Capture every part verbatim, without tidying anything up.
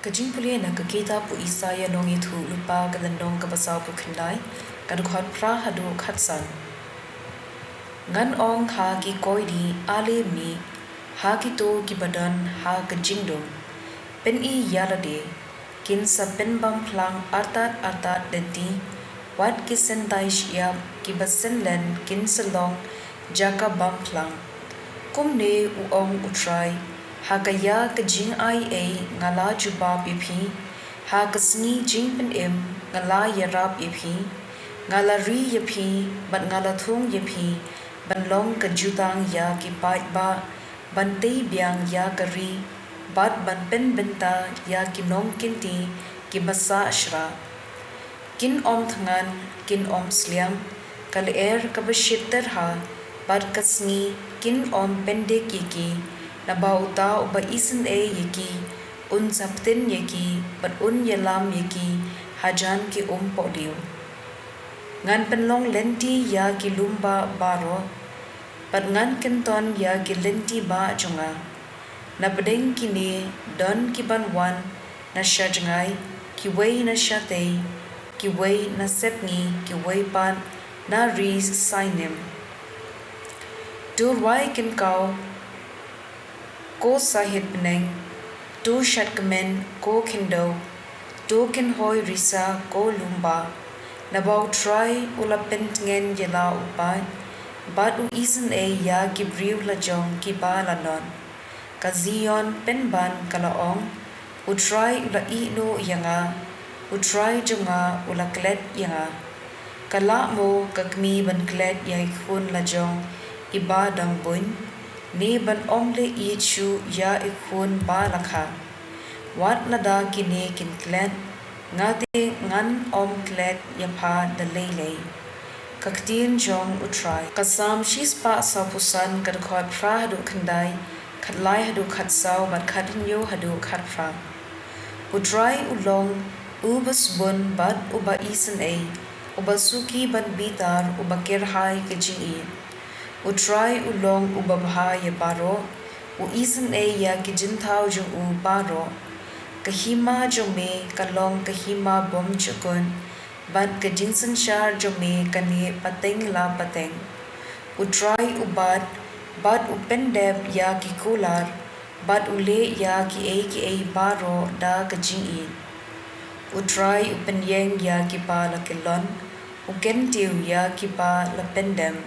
Ka jingpule na ka kitab u Isaïah Nongïathuhlypa, ka lynnong kaba sawphew khyndai, ka dkhot phra haduh khatsan. Ngan ong ha ki koidi, ale mih, ha kito kiba don ha ka jingdum, pyn-i ïa lade, kin sa pynbam phlang artat artat lynti, wat ki syntai shyiap kiba synlen kin sa long jaka bam phlang. Kumne u ong u Trai, ha ka ïa ka jingai ei nga la jubab ïa phi, ha ka sngi jingpynim nga la ïarap ïa phi, nga la ri ïa phi, bad nga la thung ïa phi ban long ka jutang ïa ki paidbah, ban tei biang ïa ka ri, bad ban pynbynta ïa ki nongkynti kiba sah shrah. Kin ym thngan, kin ym sliang, ka lyer kaba shit tyrha bad ka sngi kin ym pyndik ïa ki, naba uta uba isynei ïa ki un sa btin ïa ki bad un ïalam ïa ki hajan ki umpohliew. Ngan pynlong lynti ïa ki lum bah baroh, bad ngan kynton ïa ki lynti bah jong nga. Na pdeng kine don ki ban wan na sha jngai, kiwei na shatei, kiwei na sepngi, kiwei pat na ri Sainim. To rwai kynkaw, ko sahit bneng, to shad kmen, ko khyndew, to kynhoi risa, ko lum bah. Naba u Trai u la pyntngen ïa la u paid, bad u isynei ïa ki briew lajong kiba la nod. Ka Zion pynban ka la ong, u Trai u la ïehnoh ïa nga, u Trai jong nga u la klet ïa nga. Ka lah mo ka kmie ban klet ïa i khun lajong iba dang buiñ, ne ban ym leh ïeit shuh ïa i khun ba la kha? Wat lada kine kin klet, nga te ngan ym klet ïa pha da lei lei. Ka ktien jong u Trai. Ka Salm shispah sawphew san, ka dkhot phra haduh khyndai, khatlai haduh khatsaw, bad khathynñiew haduh khatphra. U Trai u long uba sbun bad uba isynei, uba suki ban bitar, uba kyrhai ka jingïeit. U Trai u long uba bha ïa baroh, u isynei ïa ki jingthaw jong u baroh. Ka hima jong me ka long ka hima bymjukut, bad ka jingsynshar jong me ka neh pateng la pateng. U Trai u bat, bad u pyndep ïa ki kular, bad u leh ïa kiei kiei baroh da ka jingïeit. U Trai u pynïeng ïa kiba la kyllon, u kyntiew ïa kiba la pyndem.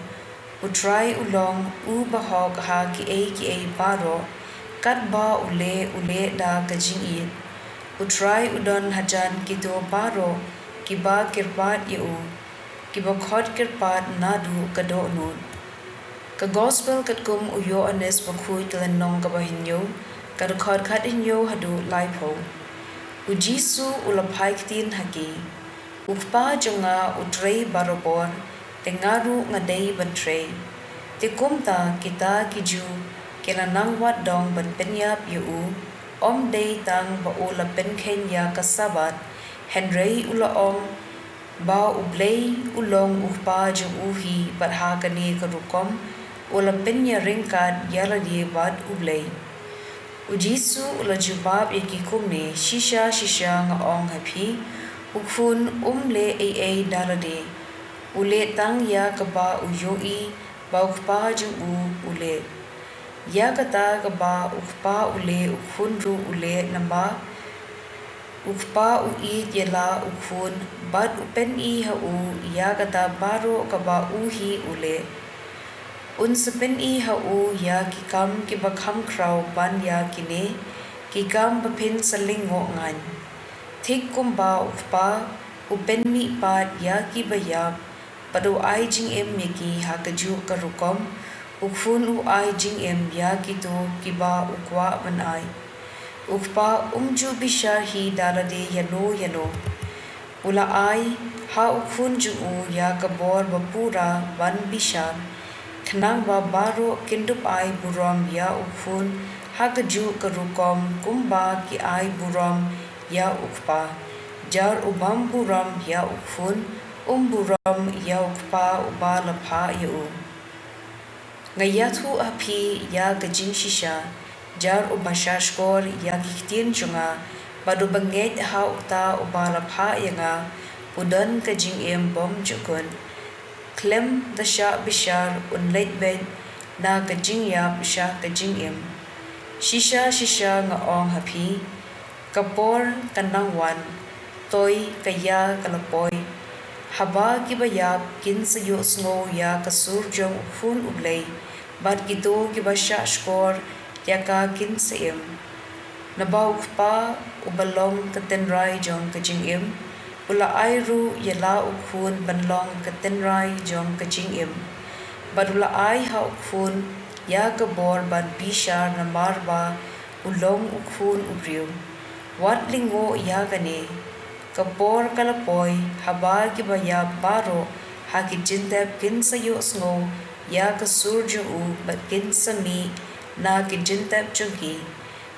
U Trai u long uba hok ha kiei kiei baroh, katba u leh u leh da ka jingïeit. U Trai u don hajan kito baroh kiba kyrpad ïa u, kiba khot kyrpad naduh ka dohnud. Ka Gospel katkum u Ïoannis Bakhuid, ka lynnong kaba hynñiew, ka dkhot khathynñiew haduh laiphew. U Jisu u la phai ktien ha ki, U Kpa jong nga u trei barabor, te nga ruh nga dei ban trei. Te kumta kita ki Jiw ki la nang wad dong ban pynïap ïa u, ym dei tang ba u la pynkheiñ ïa ka Sabbath, hynrei u la ong ba U Blei u long U Kpa jong u hi, bad ha kane ka rukom u la pynïaryngkat ïa lade bad U Blei. U Jisu u la jubab ïa ki kumne, Shisha shisha nga ong ha phi, u Khun um leh ei ei da lade. U leh tang ïa kaba u ïohi ba U Kpa jong u u leh. Ïa kata kaba U Kpa u leh u Khun ruh u leh, namar U Kpa u ïeit ïa la u Khun, bad u pyni ha u ïa kata baroh kaba u hi u leh. Un sa pyni ha u ïa ki kam kiba kham khraw ban ïa kine ki kam ba phin sa lyngngoh ngan. Thik kumba U Kpa u pynmihpat ïa kiba ïap, bad u ai jingim ïa ki, ha kajuh ka rukom u Khun u ai jingim ïa kito kiba u kwah ban ai. U Kpa um ju bishar hi da lade ïano ïano. U la ai ha u Khun jong u ïa ka bor ba pura ban bishar, khnang ba baroh kin dup ai burom ïa u Khun, ha kajuh ka rukom kumba ki ai burom ïa U Kpa. Jar u bym burom ïa u Khun, um burom ïa U Kpa uba la phah ïa u. Nga ïathuh ha phi ïa ka jingshisha, jar uba sha shkor ïa ki ktien jong nga, Bad uba ngeit ha uta uba la phah ïa nga u don ka jingim bymjukut, khlem da shah bishar un leit beit na ka jingïap sha ka jingim. Shisha shisha nga ong ha phi, ka por ka nang wan, toi ka ïa ka la poi, haba kiba ïap kin sa ïohsngew ïa ka sur jong U Khun U Blei, bad kito kiba shahshkor ïa ka kin sa im. Naba U Kpa uba long ka tynrai jong ka jingim u la ai ruh ïa la U Khun ban long ka tynrai jong ka jingim, bad u la ai ha U Khun ïa ka bor ban bishar namar ba u long U Khun u briew. Wat lyngngoh ïa kane, ka por ka la poi haba kiba ïap baroh ha ki jingtep kin sa ïohsngew ïa ka sur jong u bad kin sa mih na ki jingtep jong ki.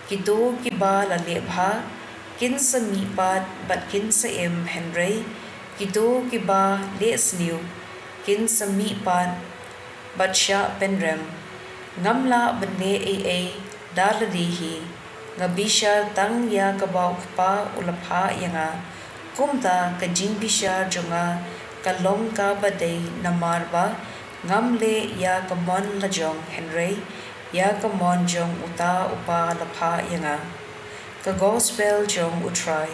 Kito kiba la leh bha kin sa mih pat bad kin sa im, hynrei kito kiba leh sniew kin sa mih pat bad shah pynrem. Ngam lah ban leh ei ei da lade hi, nga bishar tang ïa kaba U Kpa u la phah ïa nga. Kumta ka jingbishar jong nga ka long kaba dei, namar ba ngam leh ïa ka mon la jong, hynrei ïa ka mon jong uta uba la phah ïa nga. Ka Gospel jong U Trai.